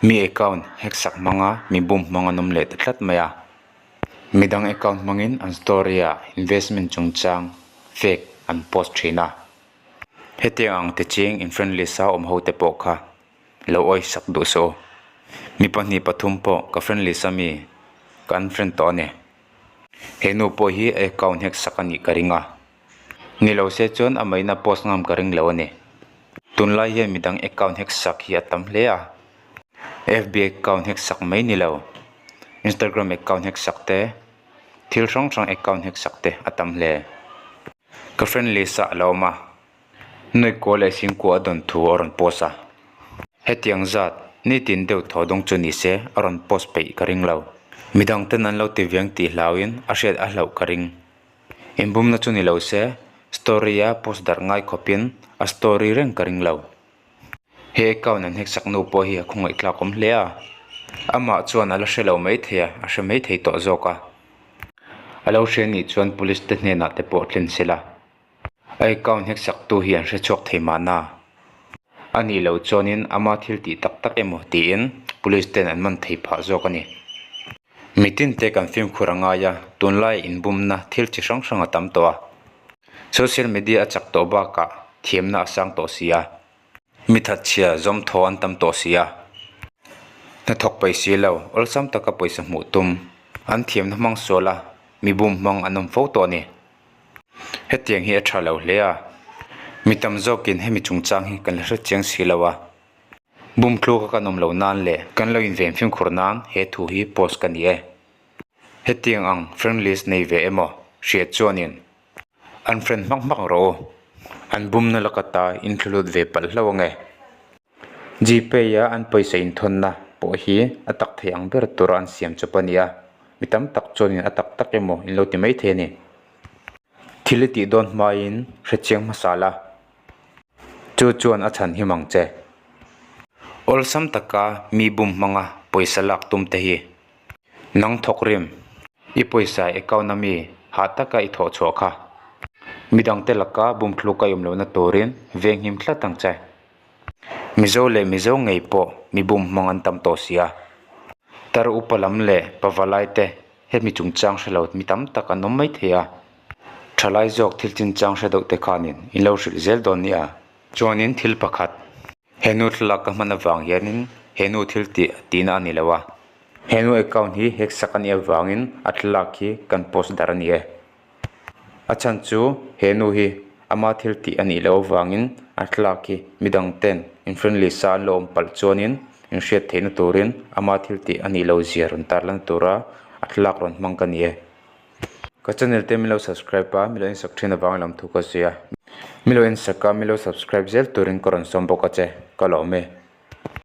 Mi account hack sak hmanga mi bum hmang an awm leh ta tlat mai a. Midang account hmangin an story ah investment chungchang fake an post thin a. Hetiang ang te ching in friend list a awm ho te pawh kha lo awih sak duh suh u. Mi pahnih pathum pawh ka friend list a mi ka unfriend tawh a ni. He nu pawh hi a account hack sak a nih ka ring a. Ni lo se chuan a maina post ngam ka ring lo a ni. Tunlai hian midang account hack sak hi a tam hle a. FB account hack sak mai ni lo, Instagram account hack sak te, thil hrang hrang account hack sak te a tam hle. Ka friend list ah a lo awm a, Nuai kua leh Singkua a dawn thu a rawn post a. Hetiang zat nitin deuh thaw dawng chu ni se a rawn post peih ka ring lo. Midang ten an lo ti viang tih hlauin a hriat a hlauh ka ring. Inbumna chu ni lo se story a post darh ngai khawpin a story reng ka ring lo. He account an heksak nu pawh hi a khawngaih tlak awm hle a, amah chuan a la hre lo maithei a, a hre maithei tawh zawk a. A lo hria nih chuan police te hnenah te pawh thlen se la, a account heksak tu hi an hre chhuak thei mahna. A nih loh chuanin ama thil tih tak tak emaw tiin police ten an man thei phah zawk a ni. Mitin te kan fimkhur a ngai a, tunlai inbumna thil chi hrang hrang a tam tawh a. Social media a chak tawh bakah thiamna a sang tawh si a, mi thatchhia zawm thaw an tam tawh si a, hnathawk paih si lo, awlsam taka pawisa hmuh tum, an thiamna hmang sual a, mi bum hmang an awm fo tawh a ni. Hetiang hi a tha lo hle a, mi tam zawkin hemi chungchang hi kan la hre chiang si lo a, bum tluka kan awm lo nan leh kan lo inven fimkhur nan he thu hi post ka ni e. Hetiang ang friend list nei ve emaw hriat chuanin an friend hmak hmak rawh u. An bumna laka ta in thlulut ve palh hlauh ange. Gpay a an pawisa inthawnna pawh hi a tak thei ang ber tura an siam chawp a ni a, mi tam tak chuanin a tak tak emaw in lo ti mai thei a ni. Thil i tih dawn hmain hrechiang hmasa la. Chu chuan a chhan him ang che. Awlsam taka mi bum hmanga pawisa lak tum te hi. Nang thawk rim, i pawisa account a mi hah taka i thawh chhuah kha. Midangte laka bumthluk a awm lohna turin venghim tlat ang che. Mizo leh Mizo ngei pawh mi bum hmang an tam tawh si a. Tar upa lam leh pavalai te hemi chungchang hre lo mi tam tak an awm mai thei a. Thalai zawk thil chinchang hre deuh te khanin in lo hrilh zel dawn nia. Chuanin thil pakhat. He nu thlalak ka hman avang hianin he nu thil tih tihna a ni lo a, he nu account hi hack sak a nih avangin a thlalak hi kan post darh a ni e. A chhan chu he nu hi ama thil tih a nih loh avangin a thlalak hi midang ten in friend list a an lo awm palh chuanin in hriat theihna turin ama thil tih a nih loh zia rawn tarlan tura a thlalak rawn hmang ka ni e. Ka channel te min lo subscribe a, min lo ensak thin avang lam thu ka zui a. Min lo ensak a, min lo subscribe zel turin ka rawn sawm bawk a che, ka lawm e.